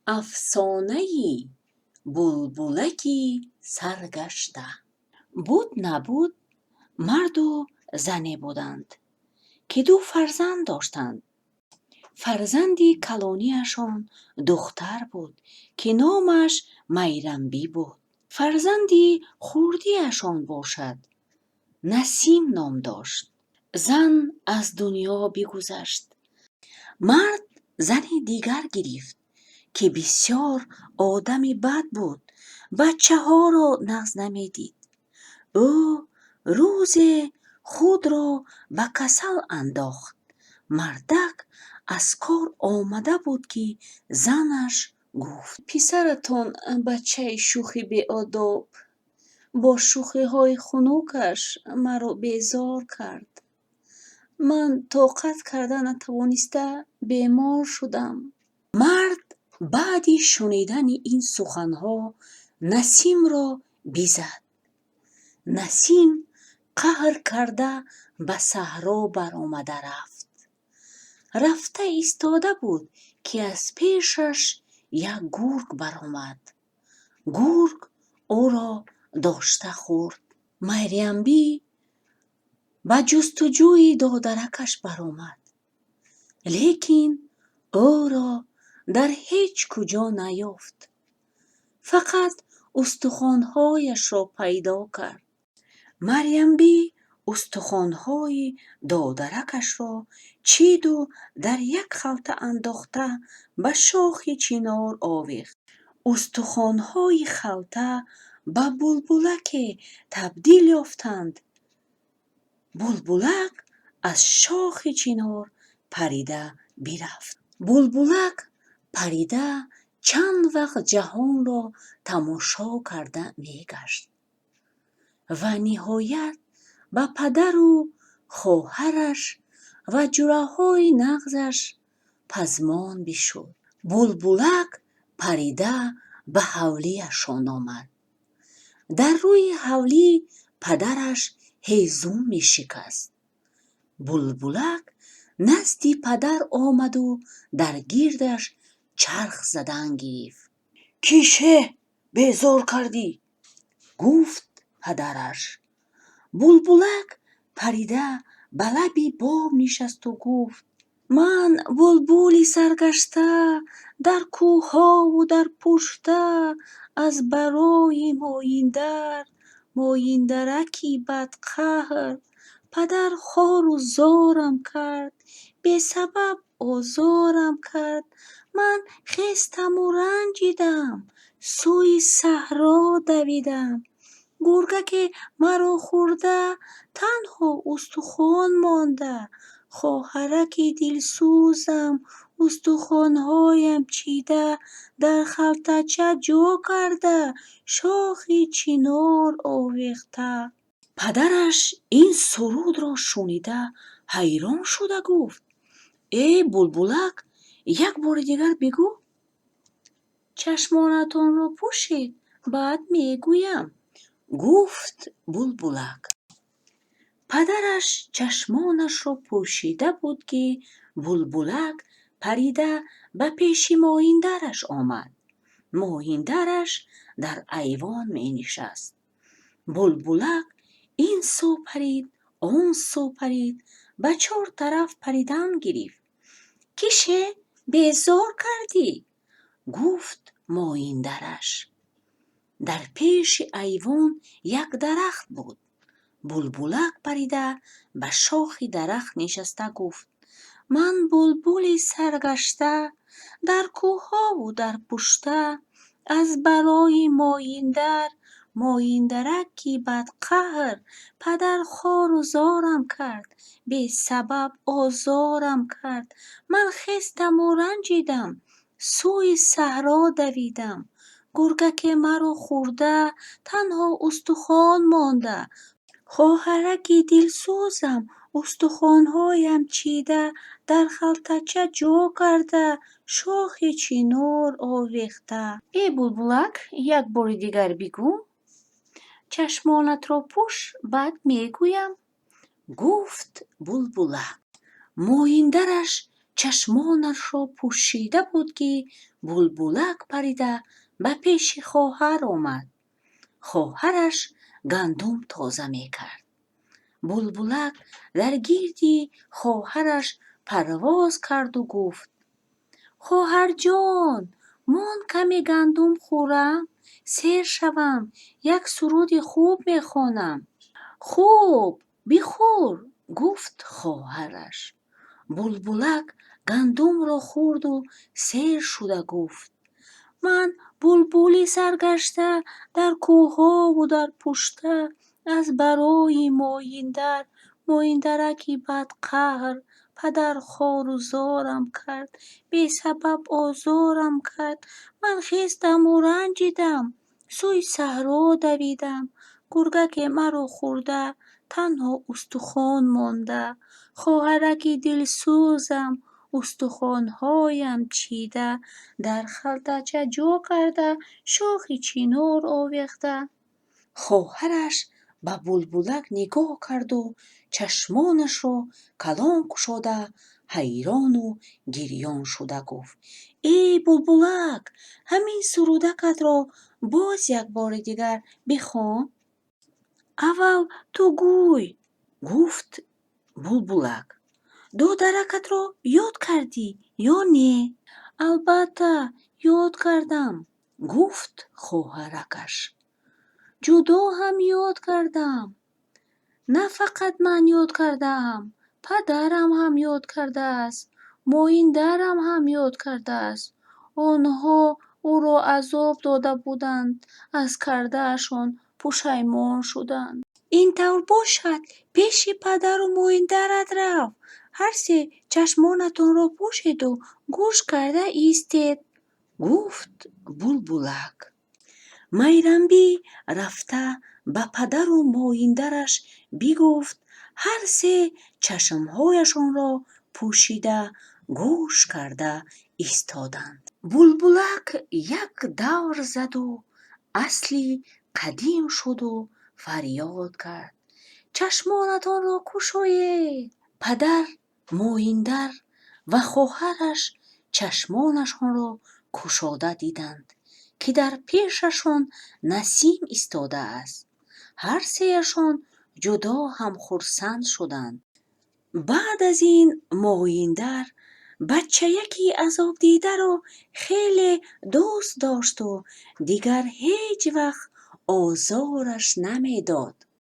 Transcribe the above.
Афсонаи булбулаки саргашта. Буд набуд, марду зане буданд, ки ду фарзанд доштанд. Фарзанди калониашон духтар буд, ки номаш Майрамбӣ буд. Фарзанди хурдиашон бошад, Насим ном дошт. Зан аз дунё бигузашт. Мард зани дигар гирифт, ки бисёр одами бад буд, бачаҳоро нағз намедид. Ӯ рӯзе худро ба касал андохт. Мардак аз кор омада буд, ки занаш гуфт: «Писаратон бачаи шӯхи беодоб, бо шӯхиҳои хунукаш маро безор кард. Ман тоқат карда натавониста, бемор шудам». Мард баъди шунидани ин суханҳо Насимро бизад. Насим қаҳр карда ба саҳро баромада рафт. Рафта истода буд, ки аз пешаш як гург баромад. Гург ӯро дошта хӯрд. Майрамбӣ ба ҷустуҷӯи додаракаш баромад, лекин ӯро дар ҳеҷ куҷо наёфт, фақат устухонҳояшро пайдо кард. Марьямбӣ устухонҳои додаракашро чиду дар як халта андохта, ба шохи чинор овехт. Устухонҳои халта ба булбулаке табдил ёфтанд. Булбулак аз шохи чинор парида бирафт. Булбулак парида чанд вақт ҷаҳонро тамошо карда мегашт ва ниҳоят ба падару хоҳараш ва ҷураҳои нағзаш пазмон бишуд. Булбулак парида ба ҳавлиашон омад. Дар рӯи ҳавлӣ падараш ҳезум мешикаст. Булбулак назди падар омаду дар гирдаш чарх задан гирифт. «Кише, безор кардӣ», гуфт падараш. Булбулак парида ба лаби бом нишасту гуфт: «Ман булбули саргашта, дар кӯҳову дар пушта, аз барои моиндар, моиндараки бадқаҳр, падар хору зорам кард, бесабаб озорам кард. Ман хестаму ранҷидам, сӯи саҳро давидам. Гургаке маро хӯрда, танҳо устухон монда. Хоҳараки дилсӯзам устухонҳоям чида, дар халтача ҷо карда, шохи чинор овехта». Падараш ин сурудро шунида, ҳайрон шуда гуфт: «Э, булбулак, як бори дигар бигӯ». «Чашмонатонро пӯшед, баъд мегӯям», гуфт булбулак. Падараш чашмонашро пӯшида буд, ки булбулак парида ба пеши моиндараш омад. Моиндараш дар айвон менишаст. Булбулак ин сӯ парид, он сӯ парид, ба чор тараф паридан гирифт. «Кише, безор кардӣ», гуфт моиндараш. Дар пеши айвон як дарахт буд. Булбулак парида ба шохи дарахт нишаста гуфт: «Ман булбули саргашта, дар кӯҳову дар пушта, аз барои моиндар, моиндараки бадқаҳр, падар хору зорам кард, бесабаб озорам кард. Ман хестаму ранҷидам, сӯи саҳро давидам. Гургаке маро хӯрда, танҳо устухон монда. Хоҳараки дилсӯзам устухонҳоям чида, дар халтача ҷо карда, шохи чинор овехта». «Э, булбулак, як бори дигар бигӯ». «Чашмонатро пӯш, баъд мегӯям», гуфт булбулак. Моиндараш Чашмонашро пӯшида буд, ки булбулак парида ба пеши хоҳар омад. Хоҳараш гандум тоза мекард. Булбулак дар гирди хоҳараш парвоз карду гуфт: «Хоҳарҷон, мон, каме гандум хӯрам, сер шавам, як суруди хуб мехонам». «Хуб, бихӯр», гуфт хоҳараш. Булбулак гандумро хӯрду сер шуда гуфт: «Ман булбули саргашта, дар кӯҳову дар пушта, аз барои моиндар, моиндараки бадқаҳр, падар хору зорам кард, бесабаб озорам кард. Ман хестаму ранҷидам, сӯи саҳро давидам. Гургаке маро хӯрда, танҳо устухон монда. Хоҳараки дилсӯзам устухонҳоям чида, дар халтача ҷо карда, шохи чинор овехта». Хоҳараш ба булбулак нигоҳ карду чашмонашро калон кушода, ҳайрону гирён шуда гуфт: «Эй, булбулак, ҳамин сурудакатро боз як бори дигар бихон». «Аввал ту гӯй», гуфт булбулак, «додаракатро ёд кардӣ ё не?» «Албатта, ёд кардам», гуфт хоҳаракаш. «Ҷудо ҳам ёд кардам. На фақат ман ёд кардаам, падарам ҳам ёд кардааст, моиндарам ҳам ёд кардааст. Онҳо ӯро азоб дода буданд, аз кардаашон пушаймон шуданд». «Ин тавр бошад, пеши падару моиндарат рав, ҳар се чашмонатонро пӯшеду гӯш карда истед», гуфт булбулак. Майрамбӣ рафта ба падару моиндараш бигуфт. Ҳар се чашмҳояшонро пӯшида, гӯш карда истоданд. Булбулак як давр заду асли қадим шуду фарёд кард: «Чашмонатонро кушоед!» Падар, моиндар ва хоҳараш чашмонашонро кушода диданд, ки дар пешашон Насим истодааст. Ҳар сеяшон ҷудо ҳам хурсанд шуданд. Баъд аз ин моиндар бачаяки азобдидаро хеле дӯст дошту дигар ҳеҷ вақт озораш намедод.